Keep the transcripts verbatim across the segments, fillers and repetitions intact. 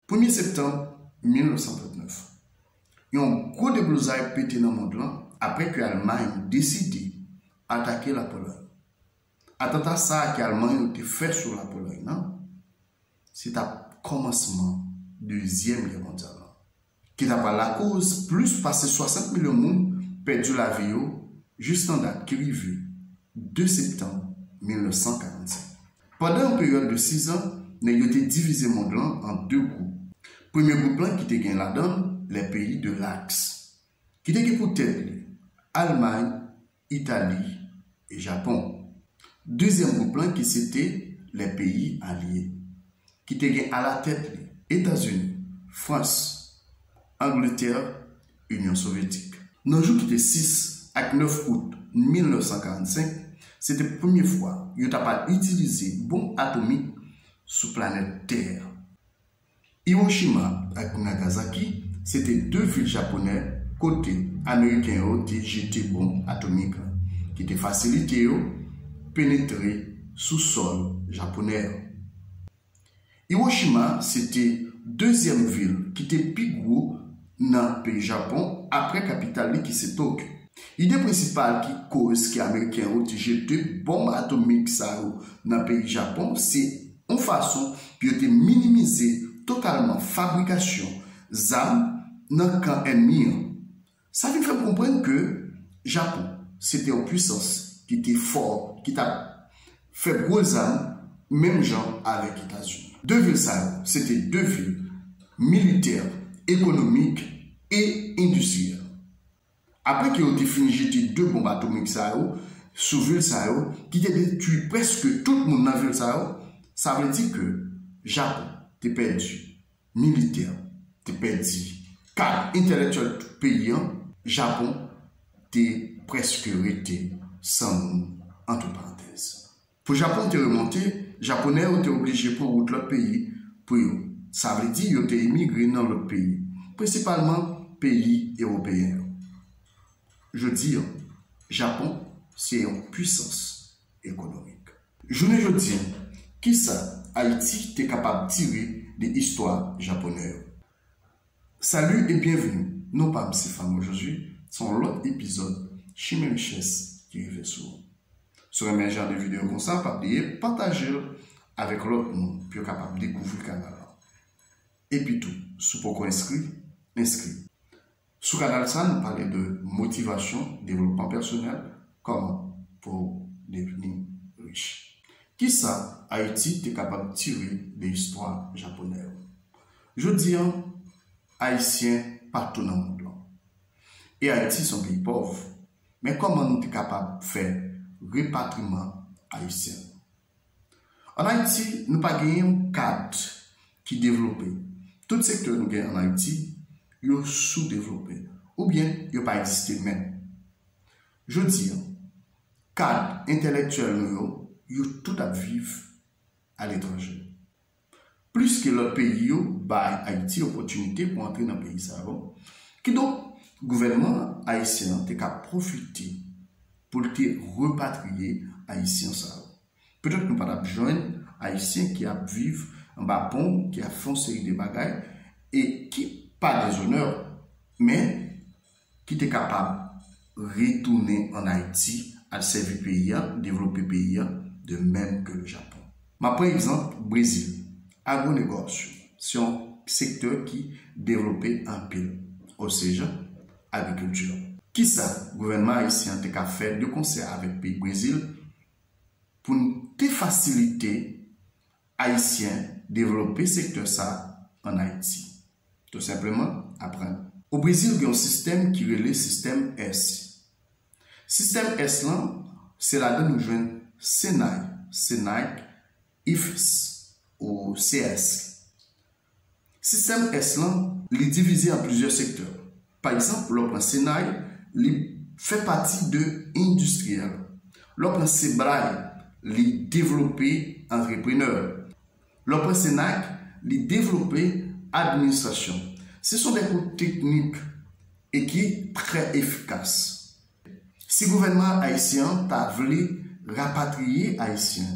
Premye septanm mil nèf san trannèf, yon gwo deblozay pete nan mond lan apre ke Almay deside atake Lapolòy. Atanta sa a ke Almay yo te fè sou Lapolòy nan, se t ap kòmansman Dezyèm Gè Mondyal lan, ki ta pral lakoz plis pase swasant milyon moun pèdi lavi yo jis nan dat ki rive de septanm mil nèf san karannsenk. Pandan yon peryòd de sizan, nèg yo te divize mond lan an de gwoup. Premye gwoup lan ki te gen ladan l les pays de l'Axe, ki te gen pou tèt li Almay, Itali e Japon. Dezyèm gwoup lan ki se te les pays alliés, ki te gen alatèt li Etazini, Frans, Angletè, Inyon Sovyetik. Nan jou ki te sis ak nèf out mil nèf san karannsenk, se te premye fwa yo ta pral itilize bonm atomik sou planèt Tè. Hiroshima ak Nagasaki se te de vil japonè kote Ameriken yo te jete bonm atomik lan, ki te fasilite yo penetre sou sòl japonè yo. Hiroshima se te dezyèm vil ki te pi gwo nan peyi Japon apre kapital li ki se Tokyo. Ide prensipal ki koz ke Ameriken yo te jete bonm atomik sa yo nan peyi Japon se yon fason pou yo te minimize totalman fabrikasyon zam nan kan ènmi an. Sa vin fè m konprann ke Japon se te yon pwisans ki te fò, ki t ap fè gwo zam menm jan avèk Etazini. De vil sa yo se te de vil militè, ekonomik e endistriyèl. Apre ke yo te fin jete de bonm atomik sa yo sou vil sa yo, ki te detwi prèske tout moun nan vil sa yo, sa vle di ke Japon te pèdi militè, te pèdi kad entèlektyèl tout peyi an, Japon te prèske rete san moun, antre parantèz. Pou Japon te remonte, Japonè yo te oblije pran wout lòt peyi pou yo. Sa vle di yo te emigre nan lòt peyi, prensipalman peyi ewopeyen yo. Jodi an, Japon se yon pwisans ekonomik. Jounen jodi an, kisa Ayiti te kapab tire de istwa japonè yo? Salut et bienvenue. Non pa m se Fano Josué, se yon lòt epizòd Chimen Richès ki rive sou ou. Si w renmen jan de videyo konsa, pa bliye pataje l avèk lòt moun pou yo kapab dekouvri kanal la. Epi tou, si w poko enskri, enskri. Sou kanal sa, nou pale de motivasyon, devlopman pèsonèl, kòman pou w devni rich. Kisa Ayiti te kapab tire de istwa japonè yo? Jodi an, Ayisyen patou nan mond lan. E Ayiti se yon peyi pòv. Men kòman nou te kapab fè repatriman ayisyen? Ann Ayiti, nou pa genyen yon kad ki devlope. Tout sektè nou gen ann Ayiti, yo soudevlope, oubyen yo pa egziste menm. Jodi an, kad entèlektyèl nou yo, yo tout ap viv aletranje. Plis ke lòt peyi yo bay Ayiti opòtinite pou antre nan peyi sa yo. Kidonk, gouvènman ayisyen an te ka pwofite pou l te repatriye Ayisyen sa yo. Petèt nou pa t ap jwenn Ayisyen ki ap viv anba pon, ki ap fè yon seri de bagay, e ki pa dezonè, men ki te kapab retounen ann Ayiti, al sèvi peyi a, devlope peyi a, de même que le Japon. M ap pran egzanp Brezil. Agwonegòs yo se yon sektè ki devlope anpil, osejan, agrikilti. Kisa gouvènman ayisyen an te ka fè de konsè avèk peyi Brezil pou n te fasilite Ayisyen devlope sektè sa ann Ayiti? Tou senpleman, aprann. O Brezil, gen yon sistèm ki rele sistèm S. Sistèm S lan, se ladan nou jwenn Senai, Senai, ifs, ou C S. Sistèm S lan, li divize an plizyè sektè. Pa egzanp, lè w pran Senai, li fè pati de endistriyèl. Lè w pran Sebrae, li devlope antreprenè. Lè w pran Senac, li devlope administrasyon. Se sont des cours techniques et qui est très efficace. Si gouvènman ayisyen an ta vle rapatriye Ayisyen,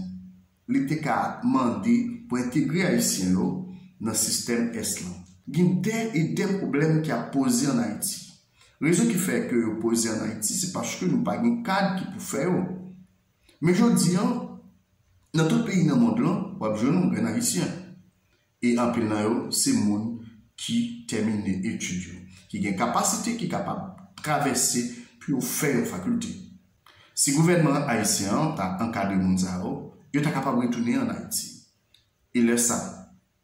li te ka mande pou entegre Ayisyen yo nan sistèm S lan. Gen dè e dè pwoblèm ki ap poze ann Ayiti. Rezon ki fè ke yo poze ann Ayiti, se paske nou pa gen kad ki pou fè yo. Men jodi an, nan tout peyi nan mond lan, w ap jwenn yon grenn Ayisyen. E anpil nan yo, se moun ki tèmine etid yo, ki gen kapasite, ki kapab travèse pou yo fè yon fakilte. Si gouvènman ayisyen an ta ankadre moun sa yo, yo ta kapab retounen ann Ayiti. E lè sa,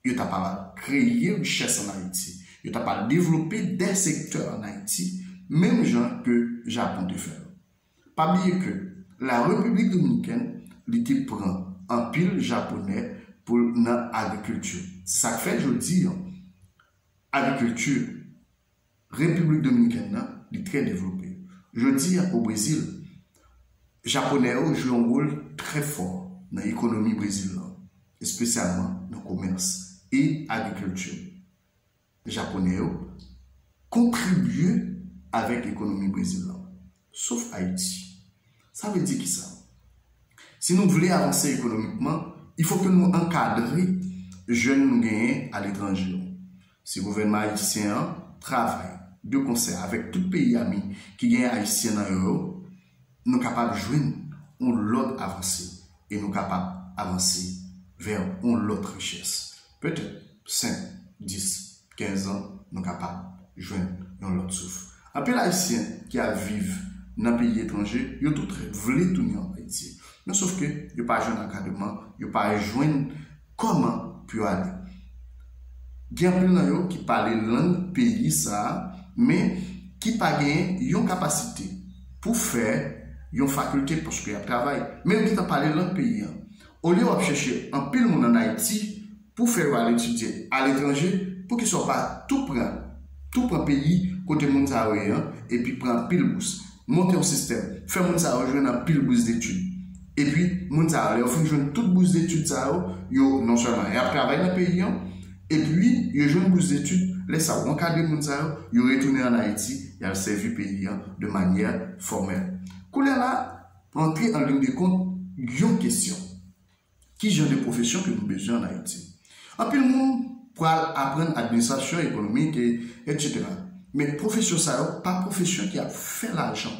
yo ta pral kreye richès ann Ayiti. Yo ta pral devlope dè sektè ann Ayiti, menm jan ke Japon te fè l. Pa bliye ke la Repiblik Dominikèn, li te pran anpil Japonè pou l nan agrikilti. Se sa k fè jodi an, agrikilti Repiblik Dominikèn nan, li trè devlope. Jodi an, o Brezil, Japonè yo jwe yon wòl trè fò nan ekonomi Brezil lan, espesyalman nan komès e agrikilti. Japonè yo kontribye avèk ekonomi Brezil lan, sof Ayiti. Sa vle di kisa? Si nou vle avanse ekonomikman, il faut que nou ankadre jèn nou genyen aletranje yo. Si gouvènman ayisyen an travay de konsè avèk tout peyi ami ki gen ayisyen nan yo yo, nou kapab jwenn yon lòt avanse e nou kapab avanse vè yon lòt richès. Petèt senk, dis, kenz an, nou kapab jwenn yon lòt souf. Anpil Ayisyen ki ap viv nan peyi etranje, yo tout vle tounen an Ayiti. Men sof ke yo pa jwenn ankadreman, yo pa jwenn kòman pou yo ale. Gen anpil nan yo ki pale lang peyi sa a, men ki pa gen yon kapasite pou fè yon fakilte paske y ap travay. Men yo gentan pale lang peyi an. Olye w ap chèche anpil moun ann Ayiti pou fè yo al etidye aletranje, poukisa w pa tou pran, tou pran peyi kote moun sa yo ye an, epi pran anpil bous, monte yon sistèm, fè moun sa yo jwenn anpil bous detid. Epi, moun sa yo, lè yo fin jwenn tout bous detid sa yo, yo non sèlman y ap travay nan peyi an, epi yo jwenn bous detid, lè sa yo ankadre moun sa yo, yo retounen ann Ayiti, y al sèvi peyi an de manyè fòmèl. Koulye a la, antre an liy de kont yon kesyon. Ki jan de pwofesyon ke nou bezwen ann Ayiti? Anpil moun pral aprann administrasyon ekonomik, e, etsetera. Men pwofesyon sa yo pa pwofesyon ki ap fè lajan.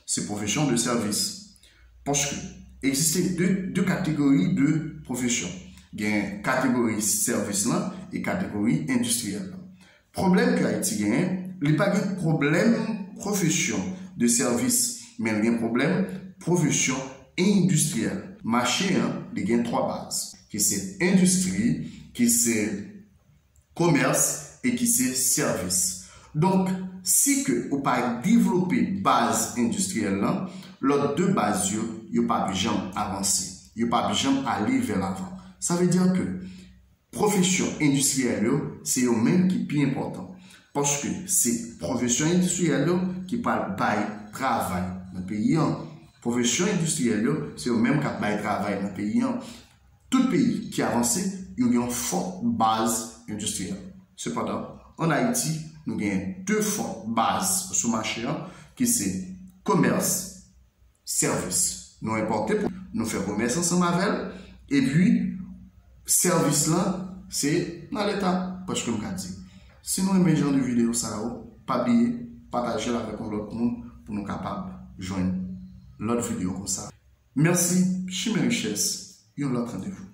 Se pwofesyon de sèvis. Paske egziste de, de kategori de pwofesyon. Gen kategori sèvis lan e kategori endistriyèl lan. Pwoblèm ke Ayiti genyen, li pa gen pwoblèm pwofesyon de sèvis, men li gen pwoblèm pwofesyon endistriyèl. Mache an, li gen twa baz, ki se endistri, ki se komès e ki se sèvis. Donk, si ke ou pa devlope baz endistriyèl lan, lòt de baz yo, yo p ap janm avanse. Yo p ap janm ale vè lavan. Sa vle di ke pwofesyon endistriyèl yo, se yo menm ki pi enpòtan. Paske se pwofesyon endistriyèl yo ki pral bay travay nan peyi an. Pwofesyon endistriyèl yo, se yo menm k ap bay travay nan peyi an. Tout peyi ki avanse, yo gen yon fòt baz endistriyèl. Sepandan, ann Ayiti, nou gen de fòt baz sou mache an, ki se komès, sèvis. Nou enpòte pou nou fè komès ansanm avè l, epi sèvis lan, se nan Leta, paske m ka di. Si nou renmen jan de videyo sa yo, pa bliye pataje l avèk yon lòt moun pou nou kapab jwenn lòt videyo konsa. Mèsi, Chimen Richès, yon lòt randevou.